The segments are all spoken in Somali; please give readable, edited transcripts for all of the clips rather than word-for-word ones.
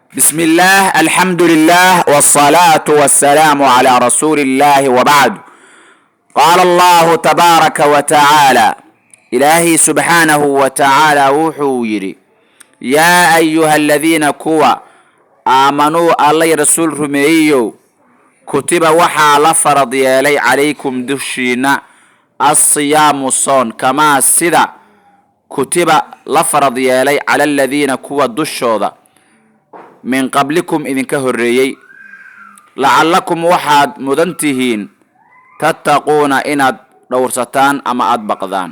بسم الله، الحمد لله، والصلاة والسلام على رسول الله، وبعد. قال الله تبارك وتعالى، إلهي سبحانه وتعالى wuxuu yidhi: يا أيها الذين kuwa آمنوا Alla rasuul rumeeyeyow، كتب waxaa la farad yeelay عليكم dushiina الصيام soon، كما sida كتب la farad yeelay على الذين kuwa dushooda من قبلكم idinka horreeyey، لعلكم waxaad mudan tihiin تتقون inaad dhowrsataan ama aada baqdaan.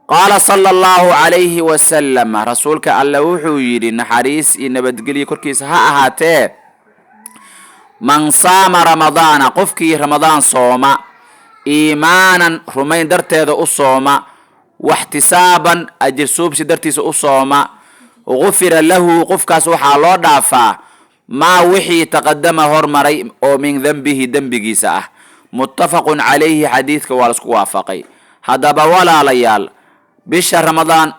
قال صلى الله عليه وسلم، rasuulka Alle wuxuu yidhi, naxariis iyo nabadgelyo korkiisa ha ahaatee: من صام رمضان، qofkii Ramadaan sooma، إيمانا rumayn darteeda u sooma، واحتسابا ajir suubsi dartiisa u sooma، غفر له qofkaas waxaa loo dhaafaa ما wixii تقدم hormaray oo من ذنبه dembigiisa ah. متفق عليه، xadiidka waa laisku waafaqay. Haddaba walaalayaal, bisha Ramadaan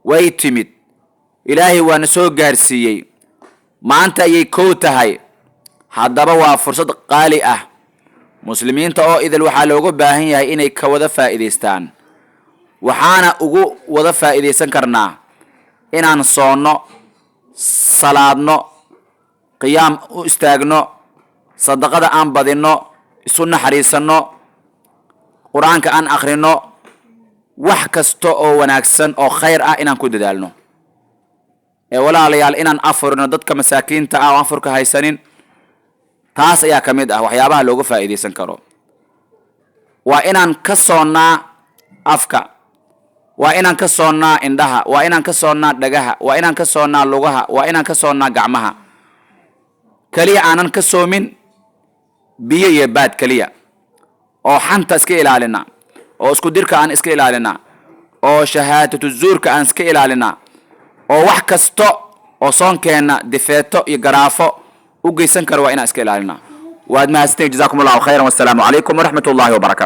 way timid, Ilaahay waana soo gaarsiiyey, maanta ayay kow tahay. Haddaba waa fursad qaali ah. Muslimiinta oo idil waxaa looga baahan yahay inay ka wada faa'iidaystaan. Waxaana ugu wada faa'iidaysan karnaa inaan soonno, salaadno, qiyaam u istaagno, sadaqada aan badinno, isu naxariisanno, Qur-aanka aan akhrino, wax kasta oo wanaagsan oo khayr ah inaan ku dadaalno. Ee walaalayaal, inaan afurino dadka masaakiinta ah oo afurka haysanin, taas ayaa ka mid ah waxyaabaha looga faa'iidaysan karo. Waa inaan ka soonnaa afka, waa inaan ka soonnaa indhaha, waa inaan ka soonnaa dhagaha, waa inaan ka soonnaa lugaha, waa inaan ka soonnaa gacmaha. Keliya aanan ka soomin biyo iyo baad keliya, oo xanta iska ilaalina, oo isku dirka aan iska ilaalina, oo shahaadatu zuurka aan iska ilaalina, oo wax kasta oo soonkeenna difeeto iyo garaafo u geysan karo waa inaan iska ilaalina. Waad mahadsantiin. جزاكم الله خيرا، والسلام عليكم ورحمة الله وبركاته.